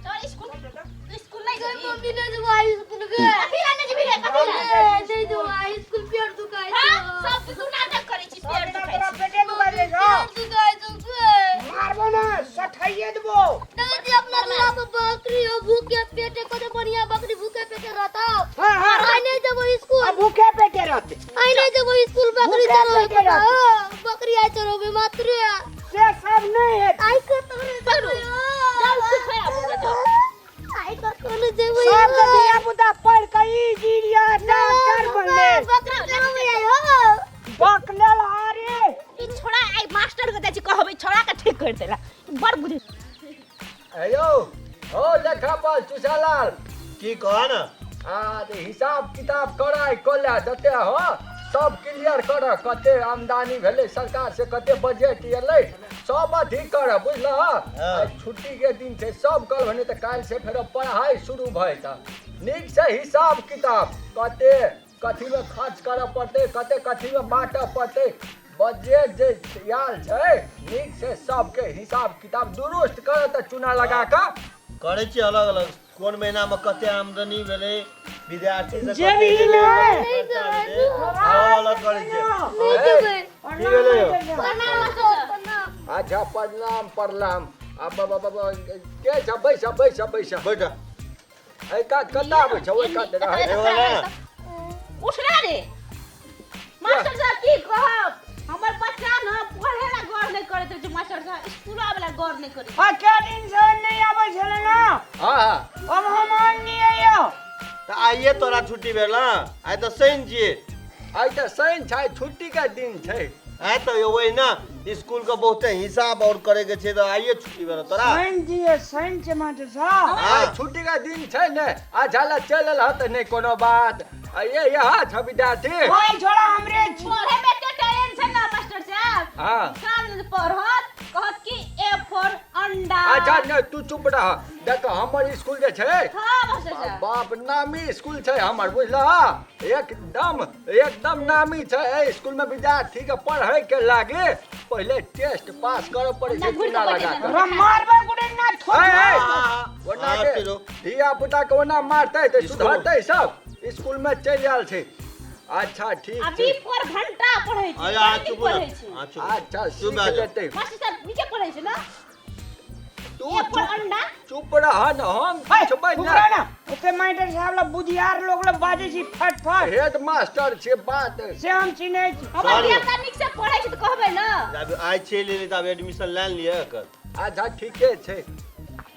चल स्कूल, तू स्कूल नहीं गई जेबी? मम्मी नहीं जेबो आई स्कूल के। कथी ला नहीं जेबी रे, कथी ला? नहीं जेबो आई स्कूल, पेट दुखाय हाँ, छौ। सब तू नाटक करै छी, सब पेट दिना दुखाइ तोरा छै। पेटे दुखाइ दै छौ। पेट दुखाय छौ गे। मारबो ने सठाइए देबो। देखै छी अपना दुरा पर बकरी हो, भूखे पेटे कते बढ़िया बकरी भूखे पेटे रहता। हाँ हाँ आई नहीं जेबो स्कूल। आ भूखे पेटे रहते। आई नहीं जेबो स्कूल, बकरी भूखे चरोबे। पेटे रहते। हाँ, बकरी आई चरोबे मात्र। से सब नहीं है। आई कतौ नहीं पकड़ू। जेबो। जाउ स्कूल छोड़ि आबू गे, जाउ। आई कतौ नहीं जेबो। सब के धिया पुता पढ़ के इंजीनियर डॉक्टर बनले। बकरी चरोबे आई हो। बकलेल अरे। ई छोड़ा आई मास्टर के जाइ छी कहबै, छोड़ा के ठीक कर देला, बड़ बुझे। हेलो हो लेखापाल चुसालाल। की कह ना? हाँ तऽ हिसाब किताब कराय कऽ जते हो सब क्लियर कर, कते आमदनी भेलै सरकार से, कते बजट एलै, सब अथी कर, बुझलह? हाँ। आइ छुट्टी के दिन छै, सब कर भने तऽ काल्हि से फेर पढ़ाइ शुरू भऽ जेतै। नीक से हिसाब किताब कते कथीमे खर्च करऽ पड़तै, कते कथीमे बाँटऽ पड़तै, बजट जे आयल छै, नीक से सबके हिसाब किताब दुरुस्त कर तऽ चूना लगा कऽ करै छियै। अलग अलग कोन महीना में कते आमदनी भेलै, विद्यार्थी से जे कते भी भेलै, ने। खर्चा भेलै, सब अलग करै छियै। नहीं जेबै। की भेलै यौ? प्रणाम सर, प्रणाम। अच्छा, प्रणाम प्रणाम। अब अब अब के छ? बैस बैस बैस। बैठ। एहि कात कतऽ आबै छ? ओहि कात रहै। एगो ने। उठ ना रे। मास्टर साहब, की कहब, हमर बच्चा न पढ़े ला गौर नहीं करैत रहै छै। मास्टर साहब, स्कूल आबै ला गौर नहीं करैत। आ कै दिन से नहीं आबै छलै ना। हाँ हाँ। अब हम आनलियै यौ। तऽ आइए तोरा छुट्टी भेल? आइ तऽ शनि छियै। आइ तऽ शनि छै, आइ छुट्टी के दिन छै। आइ तऽ यौ ओहिना स्कूल के बहुते हिसाब और करे के छै, तऽ आइए छुट्टी भेल तोरा? शनि छियै, शनि छै मास्टर साहब। आइ छुट्टी के दिन छै ने। अच्छा ला चलि एलह तऽ नहि कोनो बात। आ ये यहाँ छ विद्यार्थी। ओइ छोड़ा हमरे छी। पढ़े में एते टैलेंट छै ना मास्टर साहब। हाँ। साँझ पढ़त, कहत कि ए फॉर अंडा। अच्छा नहि, तू चुप रह। देख, हमर स्कूल जे छै, हाँ मास्टर साहब, बाप नामी स्कूल छै हमर, बुझलह? एकदम एकदम नामी छै। एहि स्कूल में विद्यार्थी के पढ़े के लागे पहिले टेस्ट पास करऽ पड़ै छै, ना घुरि चूना कऽ लगा बैठे कऽ। तोरा मारबै गुडे ना थोप। ए, ए, हाँ, ओना हाँ, के चलो। धिया पुता के ओना मारतै तऽ स्कूल। सुधरतै सब? स्कूल में चलि आयल छै। अच्छा ठीक आ बी छै। फॉर घंटा पढ़ै छै। अरे आ बड़ नीक चुप ना। पढ़ै छै। आ चुप। अच्छा चुप सीख भए जाओ। लेतै। मास्टर साहब, नीके पढ़ै छै ना? तू ए फॉर चुप अंडा। चुप रह न, हम हे, पुछबै चुप ने। रह ना। ओते मास्टर साहब ला बुधियार लोग ला बाजै छी फट फट। हेड मास्टर छै बात से हम चिन्है छी। हमर सॉरी। धिया पुता नीक से पढ़ै छै तऽ कहबै ना। आब आइ चलि एलै तऽ आब एडमिशन लए लिअ एकर। अच्छा ठीके छै।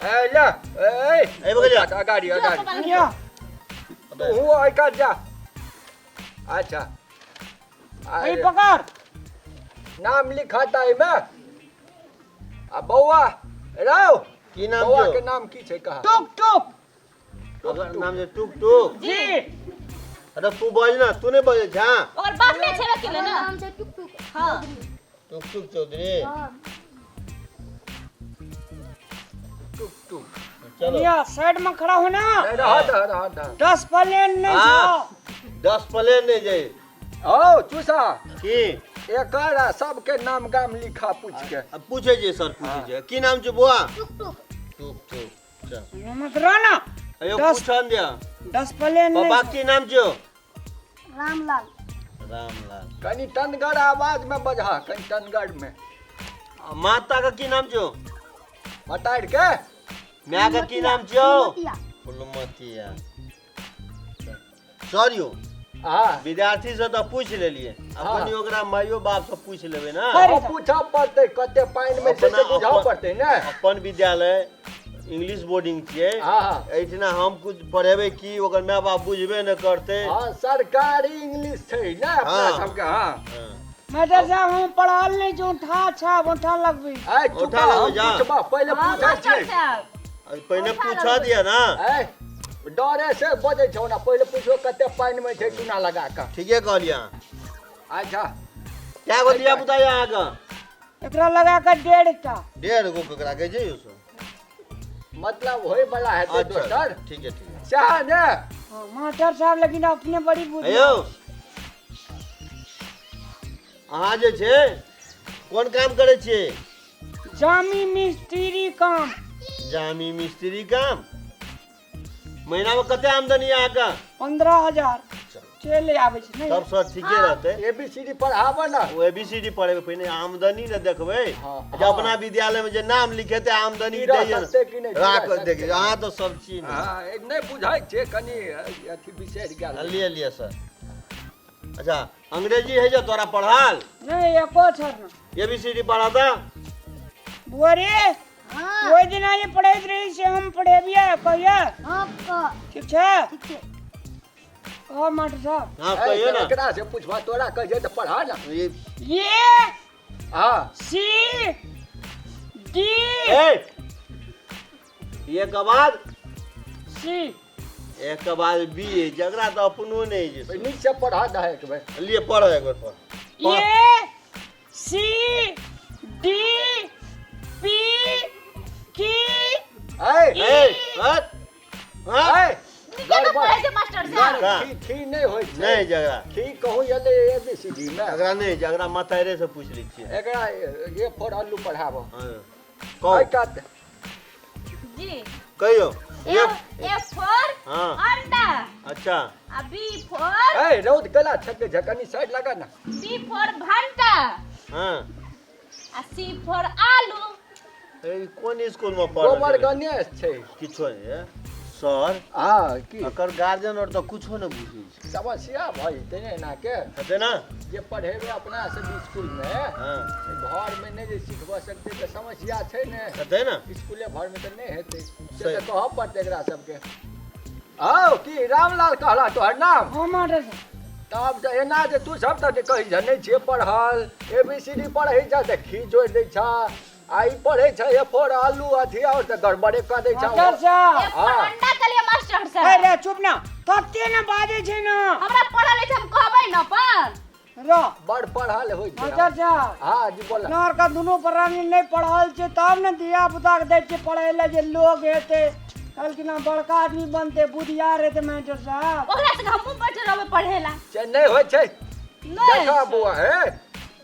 ए ले ए। ए बगल जा। अगाड़ी जो अगाड़ी। पापा लग। यो। तू एहि कात जा। अच्छा ई अरे, पकड़। नाम लिखता एहिमे। आ बौआ रौ। की नाम बौआ छौ? के नाम की छै कहा? टुक टुक। ओकर नाम छै टुक टुक। जी। अरे तू बज ना, तू नहीं बजै छा। ओकर बाप नहि छेबे केलै ना। नाम छै टुक टुक। हाँ। टुक टुक चौधरी। हाँ। टुक टुक। चलो। या साइड में खड़ा हो ना। नहीं, रह दह रह दह। 10 प्लेन नहीं हाँ। छौ। 10 प्लेन नहीं जाइ। औ चूसा। की? एकर आ सबके नाम गाम लिखा पूछ के। अब पूछे जे सर, पूछे जे की नाम छै बौआ? टुक टुक। टुक टुक। चल। मत रह ना। अयो। 10 पूछन दिया। 10 प्लेन नहीं बाबा छौ। की नाम छौ? रामलाल। रामलाल। कनि टनगर आवाज में बजह, कनि टनगर में। आ माता का की नाम छौ? बताड़ के। माय का की नाम छौ? फुलमतिया। फुलमतिया। सर यौ। हाँ। विद्यार्थी से तऽ पूछि लेलियै, आब हाँ। कनि ओकरा माइयो बाप से पूछि लेबै ना। अरे। ओ पूछऽ पड़तै, कते पानि में छै से अपना- बुझऽ पड़तै ने। अपन विद्यालय इंग्लिश बोर्डिंग छियै। हाँ हाँ। एहिठिना हम कुछ पढ़ेबै की ओकर माय बाप बुझबे नहि करतै। हाँ, सरकारी इंग्लिश छै ने अपना हाँ। सबके। हाँ। हाँ। मास्टर साहब, हम पढ़ल नहीं छी, उठा छाप उठा लगबी। ए चुप, उठा लगबै हम जा। पूछबा पहिले। हाँ पूछै मास्टर छियै। साहब। आ पहिने उठा पूछऽ लगबै। दिअ ना। ए डरे से बजै छौ ना, पहिले पूछो कते पानि में छै चूना लगा कऽ। ठीके कहलियै अहाँ। अच्छा। कए गो धिया पुता यऽ अहाँके? एकरा लगा के 1.5 टा। 1.5 गो ककरा कहै छै यौ सब? मतलब होय वाला हेतै। अच्छा। दोसर। ठीक है, ठीक है। सएह ने। हाँ, मास्टर साहब लेकिन अपने बड़ी बुद्धि। यौ, अहाँ जे छै कोन काम करै छियै? जामी मिस्त्री काम। जामी मिस्त्री काम। महीना में कते आमदनी अहाँके? 15,000 चलि आबै छै नहि। तब सर ठीके रहतै। एबीसीडी पढ़ाबऽ ने। ओ एबीसीडी पढ़ेबै, पहिने आमदनी ने देखबै। हाँ, जे अपना विद्यालय में जे नाम लिखेतै आमदनी की रह दैये ने। सकतै कि नहि, की रह राख सकतै। देखियौ अहाँ तऽ सब चीज ने। हाँ, नहि बुझै छै कनि अथी बिसरि गेल। लिअ लिअ सर। अच्छा अंग्रेजी है जो तोरा पढ़ाल? नहि एको अक्षर नहि। एबीसीडी पढ़ा दा। बुआ रे हाँ ओहि दिना जे पढ़ैत रही से हम पढ़ेबियै कहिया? हाँ कह। ठीक छै? ठीक छै। कह मास्टर साहब। हाँ कहियो ना। एकरा से पूछबा तोरा कहै छै तऽ पढ़ा ना। ये ये हाँ सी डी ए ये के बाद सी एक के बाद बी है जकरा तऽ अपनो नहि जे नीक से पढ़ा दे एक बेर। लिए पढ़ एक बेर पढ़। A C D P Q ए ए हट हट ए केना पढ़ै छै मास्टर साहब? का? ठीक ठीक नहि होइ छै। नहीं जगरा ठीक कहूँ एलै एबीसीडी मे। एकरा नहीं जगरा मतारे से पूछ लै छियै। एकरा ए फोर अल्लू पढ़ाबऽ। हाँ। कहू एहि कात जी कहियो। ए ए फॉर हाँ। अंडा। अच्छा। आ बी फॉर ए रौद केला छके छै कनि साइड लगा ना। बी फॉर भंटा। हाँ आ सी फॉर आलू। ए कोन स्कूल में पढ़? गोबर गणेश छै। किछो नहीं है सर। हाँ की एकर गार्जियन और तऽ कुछो नहि बुझै छै। समस्या भऽ जेतै ने एना के। हेतै ना? जे पढ़ेबै अपना सब स्कूल में हाँ घर में नहि जे सिखबऽ सकतै तऽ समस्या छै ने। हेतै ना? स्कूले भर में तऽ नहि हेतै से सही। तऽ कहऽ पड़तै एकरा सबके। आउ की रामलाल कहला तोहर नाम? हाँ मास्टर साहब। तब तऽ एना जे तू सब तऽ कहै छ नहि छियै पढ़ल एबीसीडी पढ़ै छ तऽ खी जोड़ि दै छ आ ई पढ़ै छ ए फोर आलू अथी और तऽ गड़बड़े कऽ दै छ। मास्टर ए साहब। फॉर अंडा के लिए मास्टर ए साहब। रे चुप ना तते ने बाजै छै ना। हमरा पढ़ल अछि हम कहबै न पर र बड़ पढ़ल होइ छै। मास्टर साहब। हाँ जी बोला। अपना आरके दुनू प्राणी नहि पढ़ल छै तब ने धिया पुता के दै छियै पढ़ै लए जे लोग हेतै कहलखिन हँ बड़का आदमी बनतै बुधियार हेतै मास्टर साहब। ओकरा संगे हमहूँ बैठल रहबै पढ़े ला। से नहि होइ छै। नहि। देखा बौआ हे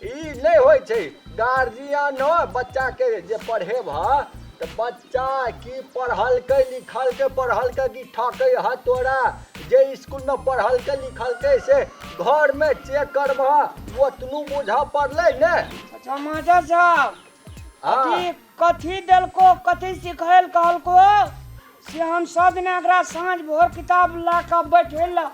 ई नहि होइ छै। गार्जियन बच्चा के जे पढ़ेबह तऽ बच्चा की पढ़लकै लिखलकै पढ़लकै की ठकै ह तोरा जे स्कूल में पढ़लकै लिखलकै से घर में चेक करबह ओतनू बुझऽ पड़लै ने। अच्छा मास्टर साहब। हाँ कथी कथी देलको कथी सिखैल कहलको से हम सब दिना एकरा साँझ भोर किताब ला कऽ बैठे ला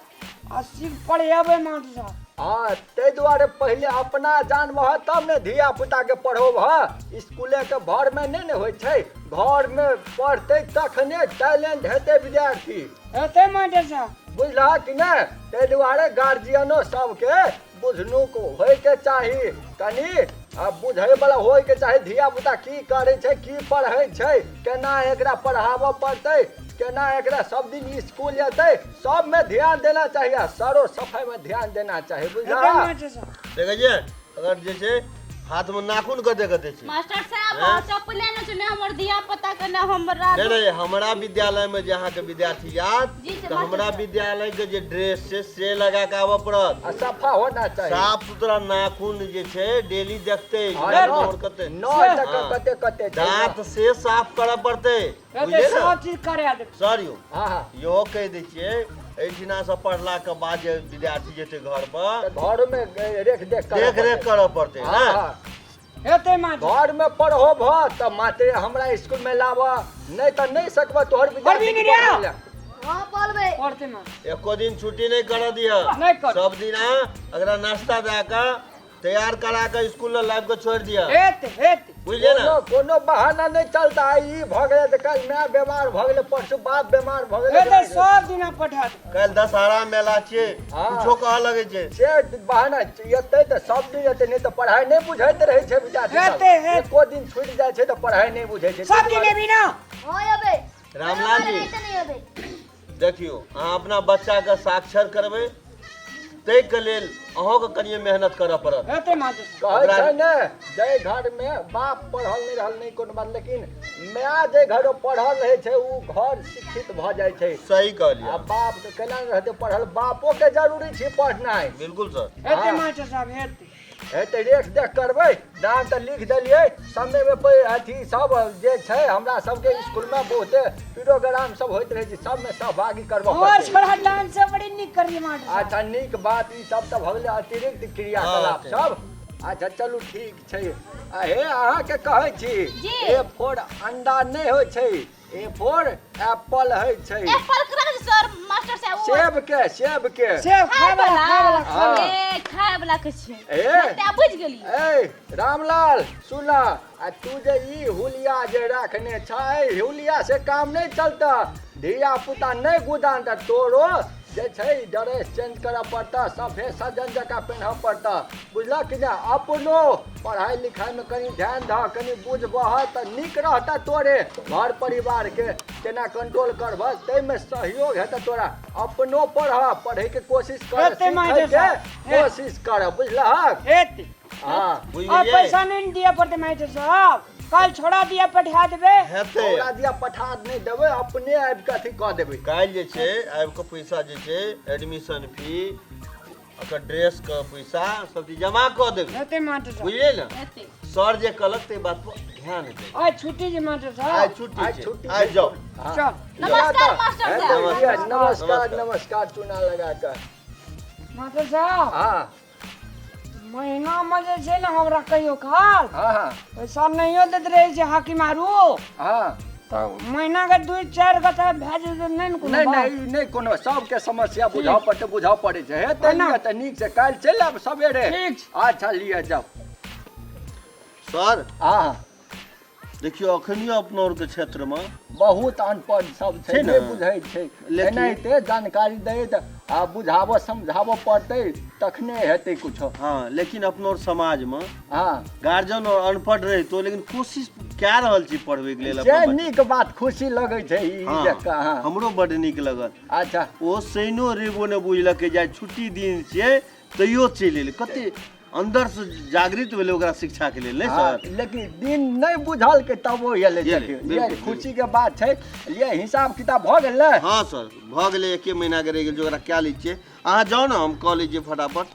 आ सीख पढ़ेबै मास्टर साहब। हाँ ताहि दुआरे पहिले अपना जानबह तब ने धिया पुता के पढ़ोबह। स्कूले के भर में नहि ने होइ छै, घर में पढ़तै तखने टैलेंट हेतै विद्यार्थी। हेतै मास्टर साहब। बुझलह कि नहि? ताहि दुआरे गार्जियनो सबके बुझनुक होइके चाही, कनि आ बुझै वाला होइके चाही धिया पुता की करै छै की पढ़ै छै केना एकरा पढ़ाबऽ पड़तै केना एकरा सब दिन स्कूल जेतै सबमे ध्यान देना चाही आ सरो सफाई में ध्यान देना चाही। हेतै बुझलह? मास्टर साहब। देखै छियै अगर जे छै हाथ में नाखून कते कते छै। मास्टर साहब हैं? चप्पले न छै ने हमर धिया पुता के ने हमरा। नहीं नहीं हमरा विद्यालय में जे अहाँके विद्यार्थी याद जी, तऽ हमरा मास्टर साहब। विद्यालय के जे ड्रेस छै से लगा के आबऽ पड़त। आ सफा होना चाही। साफ सुथरा नाखून जे छै डेली देखतै। हाँ, नाखून कते नौ तक हाँ। कते कते छै। दांत से साफ करऽ पड़तै। हेतै बुझलियै ने सब चीज करा देबै। सर यौ? हाँ हाँ इहो कहि दै छियै एहिठिना से पढ़ला के बाद जे विद्यार्थी जेतै घर पर तऽ घर में रेख देख करऽ देख रेख पड़तै। करऽ पड़तै हाँ, ने। हाँ। हेतै मास्टर। घर में पढ़ोबह तऽ मात्रे हमरा स्कूल में लाबह नहि तऽ नहि सकबह तोहर विद्यार्थी पढ़बी ने रे? पढ़ै लए। हाँ पढ़बै। पढ़तै मास्टर। एको दिन छुट्टी नहीं करऽ दिअ। नहि करऽ। सब दिन अगरा नाश्ता दए कऽ तैयार करा कऽ स्कूल लए लाबि कऽ छोड़ि दिअ। हेतै हेतै। बुझलियै ने? कोनो कोनो बहाना नहि चलता। आइ ई भऽ गेलै तऽ काल्हि माय बीमार भऽ गेलै परसू बाप बीमार भऽ गेलै। हेतै सब दिना पठा देबै। काल्हि दशहरा मेला छियै हाँ। कुछो कहऽ लगै छै। से बहाना एतै तऽ सब दिन एतै नहि तऽ पढ़ाइ नहि बुझैत रहै छै विद्यार्थी सब। हेतै, हेतै। एको दिन छुटि जाइ छै तऽ पढ़ाइ नहि बुझै छै। सब दिन एबी ना? हाँ अबै। रामलाल जी। नहि अबै। देखियौ अहाँ अपना बच्चाके साक्षर करबै ताहिके लेल अहूँके कनिए मेहनत करऽ पड़त। हेतै मास्टर साहब। कहै छै ने जाहि घर में बाप पढ़ल नहि रहल नहि कोनो बात लेकिन माय जे घर में पढ़ल रहै छै ओ घर शिक्षित भऽ जाइ छै। सही आ कहलियै। बाप के केना नहि रहतै पढ़ल? बापो के जरूरी छै पढ़नाइ। बिल्कुल सर। हेतै हाँ। मास्टर साहब हेतै। हेतै रेख देख करबै। नाम तऽ लिख देलियै समयमे पे अथी सब जे छै हमरा सबके स्कूलमे बहुते प्रोग्राम सब होइत रहै छै, सबमे सहभागी करबऽ और पड़तै। छोड़ा डांस सब बड़ी नीक करिए मास्टर साहब। अच्छा नीक बात, ई सब तऽ भऽ गेलै अतिरिक्त क्रियाकलाप सब। अच्छा चलू ठीक छै। आ हे अहाँके कहै छी जी। ए फोर अंडा नहि होइ छै, ए फोर एप्पल होइ छै। एप्पल ककरा कहै छै सर मास्टर साहब? ओ सेब के, सेब के। सेब खाय खाय वाला, खाय वाला। वाला। हाँ। ए खाय वाला के छै। ए। ते बुझि गेली। ए रामलाल सुन, आ तू जे ई हुलिया जे रखने छै, हुलिया से काम नहि चलता, धिया पुता नहि गुदान तऽ तोरो जे छै ड्रेस चेंज करऽ पड़तऽ, सभे सजन जकाँ पेन्हऽ पड़तऽ, बुझलह कि नहि? अपनो पढ़ाइ लिखाइमे कनि ध्यान दह, कनि बुझबह तऽ नीक रहतऽ, तोरे घर परिवारके केना कंट्रोल करबह ताहिमे सहयोग हेतऽ तोरा। अपनो पढ़ह, पढ़ैके कोशिश कर, हेतै मास्टर सीखैके साहब, हे। कोशिश कर, बुझलहक? हेतै। हँ बुझि और गेलियै? पैसा नहीं दिया पड़ते मास्टर साहब, कल छोड़ा दिया पठा देबे। हेतै। तोरा दिया पठा नहि देबै, अपने आबि कऽ अथी कऽ देबै। काल्हि जे छै आबि कऽ पैसा जे छै एडमिशन फी, ओकर ड्रेस के पैसा सब चीज जमा कऽ देबै। हेतै मास्टर साहब। बुझलियै ने? हेतै। सर जे कहलक ताहि बात पर ध्यान देबै। आज छुट्टी जे मास्टर आइ साहब। छुट्टी आइ छै, छुट्टी आइ छै। जाउ। हँ। चल। नमस्कार मास्टर हेतै, साहब। लिअ, नमस्कार। नमस्कार। नमस्कार, चूना लगा कऽ। मास्टर साहब। हँ। महीना में जे छै ने हमरा कहियो काल हँ हँ पैसा नहियो दैत रहै छै हाकिम आरू, हँ तऽ महीना के 2-4 गो तऽ भए जेतै नहि ने कोनो नहि बात? नहि, ई नहि कोनो, सबके समस्या बुझऽ पड़तै, बुझऽ पड़ै छै। हेतै। ना। लिअ तऽ नीक से काल्हि चलि आयब सवेरे। ठीक छै। अच्छा लिअ जाउ। सर। हँ। देखियौ अखनियो अपना आरके क्षेत्रमे बहुत अनपढ़ सब छै, छै ने? नहि बुझै छै। लेकिन- एनाहिते जानकारी दैत आ बुझाबऽ समझाबऽ पड़तै तखने हेतै कुछो। हँ, लेकिन अपनो आर समाजमे हँ गार्जियन और अनपढ़ रहितो लेकिन कोशिश कए रहल छी पढ़बैके लेल से अपन बच्चा। नीक बात, खुशी लगै छै ई हँ, देख कऽ। हँ। हमरो बड्ड नीक लगल। अच्छा। ओ शनिओ रविओ नहि बुझलकै जे आइ छुट्टी दिन छियै, तैयो चलि एलै। कते अंदर से जागृत भेलै ओकरा शिक्षाके लेल, नहि सर? लेकिन दिन नहि बुझलकै तब ओ एलै। एलै, देखियौ बिल्कुल, ये खुशी के बात छै। लिए हिसाब किताब भऽ गेल ने? हँ सर, भऽ गेलै। एके महीनाके रहि गेल छै, ओकरा कए लै छियै। अहाँ जाउ ने, हम कऽ लै छियै फटाफट,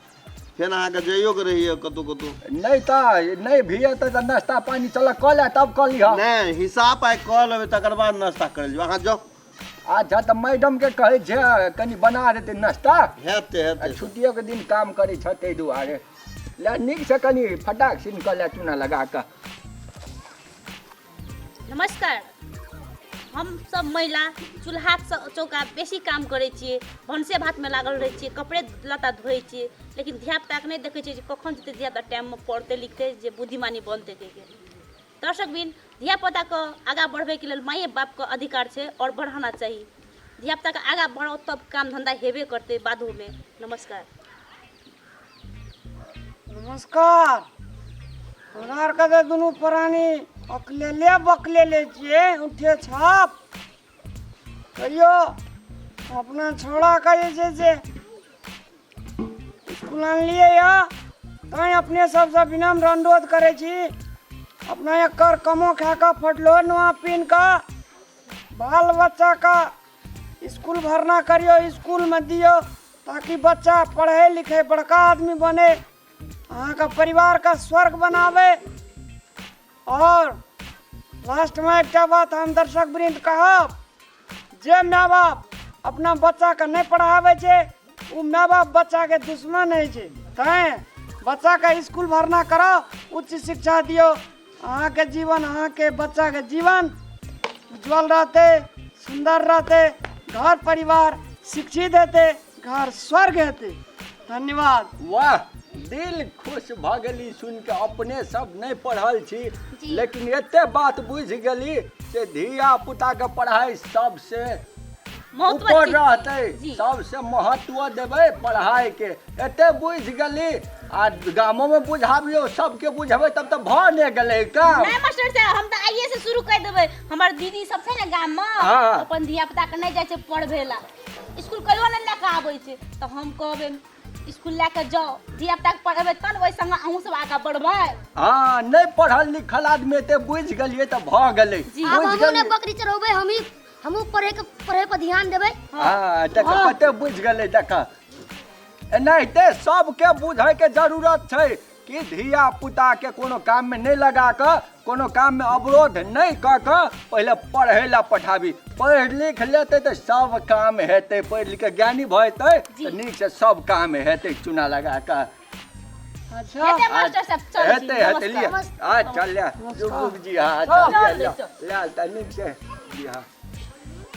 फेर अहाँके जाइयोके रहैए कतहु कतहु। नहि तऽ नहि भी तऽ नाश्ता पानी चल कऽ ले, तब कऽ लिहऽ। नहि, हिसाब आइ कऽ लेबै, तकर बाद नाश्ता करै जेबै। अहाँ जाउ। अच्छा तऽ मैडम के कहै छै कनि बना देतै नाश्ता। हेतै। आ हेतै सर। छुट्टियोके दिन काम करै छ ताहि दुआरे। ले नीक से कनि फटाक सीन कऽ ले चूना लगा कऽ। नमस्कार। हम सब महिला चूल्हा चौका बेसी काम करै छियै, भनसे भातमे लागल रहै छियै, कपड़े लत्ता धोइ छियै, लेकिन धियापुताके नहि देखै छियै जे कखन जेतै धियापुता टाइममे पढ़तै लिखतै जे बुद्धिमानी बनतै कहिके। दर्शकबिन, धियापुताके आगाँ बढ़बैके लेल माइए बापके अधिकार छै आओर बढ़ाना चाही। धियापुताके आगाँ बढ़ाउ तब काम धन्धा हेबे करतै बादोमे। नमस्कार। नमस्कार। हमरा आरके तऽ दुनू प्राणी अकलेले बकलेले छियै, उठे छाप कहियो अपना छौड़ाके जे छै से इसकुल आनलियै यऽ, तैँ अपने सबसँ विनम्र अनुरोध करै छी, अपना एकर कमो खा कऽ फटलो नुआ पिन्ह कऽ बाल बच्चाके इसकुल भरना करियौ, इसकुलमे दियौ, ताकि बच्चा पढ़ै लिखै बड़का आदमी बने, अहाँके परिवारके स्वर्ग बनाबै। और लास्टमे एकटा बात हम दर्शक वृन्द कहब, जे माय बाप अपना बच्चाके नहि पढ़ाबै छै ओ माय बाप बच्चाके दुश्मन होइ छै। तैँ बच्चाके इसकुल भरना कराउ, उच्च शिक्षा दियौ, अहाँके जीवन अहाँके बच्चाके जीवन उज्जवल रहतै, सुन्दर रहतै, घर परिवार शिक्षित हेतै, घर स्वर्ग हेतै। धन्यवाद। वाह, दिल खुश भऽ गेली सुनि कऽ। अपने सब नहि पढ़ल छी लेकिन एते बात बुझि गेली से धिया पुताके पढ़ाइ सबसे महत्व ऊपर चीज। रहतै। जी। सबसे महत्व देबै पढ़ाइके, एते बुझि गेली। आ गामोमे बुझाबियौ, सबके बुझेबै तब तऽ भऽ नहि गेलै काम। नहि मास्टर साहब, हम तऽ आइए से शुरू कर देबै। हमर दीदी सब छै ने गाममे, हाँ। अपन धिया पुता के नहि जाइ छै पढ़बै ला इसकुल, कहियो नहि लए कऽ आबै छै, तऽ हम कहबै इसकुल लए कऽ जाउ, धिया पुता के पढ़ेबै तब ओहि संगे अहूँ सब आगाँ बढ़बै। हँ, नहि पढ़ल लिखल आदमी एते बुझि गेलियै तऽ भऽ गेलै। जी। आब बुझि हमहूँ ने गेलियै। बकरी चढ़ेबै, हमही हमहूँ पढ़े के पढ़े पर ध्यान देबै। हँ, देख कते बुझि गेलै, देख। एनाहिते सबके बुझैके जरूरत छै। कि धिया पुता के कोनो काम में नहीं लगा कऽ, कोनो काम में अवरोध नहीं कऽ कऽ पहिले पढ़ै लए पठाबी। पढ़ि लिख लेतै तऽ सब काम हेतै, पढ़ि लिख कऽ ज्ञानी भऽ जेतै तऽ नीक से सब काम हेतै चूना लगा कऽ। अच्छा हेतै मास्टर साहब, चल जी, हेतै हेतै, नमस्कार। लिअ। हाँ, चल ले, जुग जुग जी, हाँ, चल, चल, ले, चल। ले, तऽ नीक से जी, हाँ।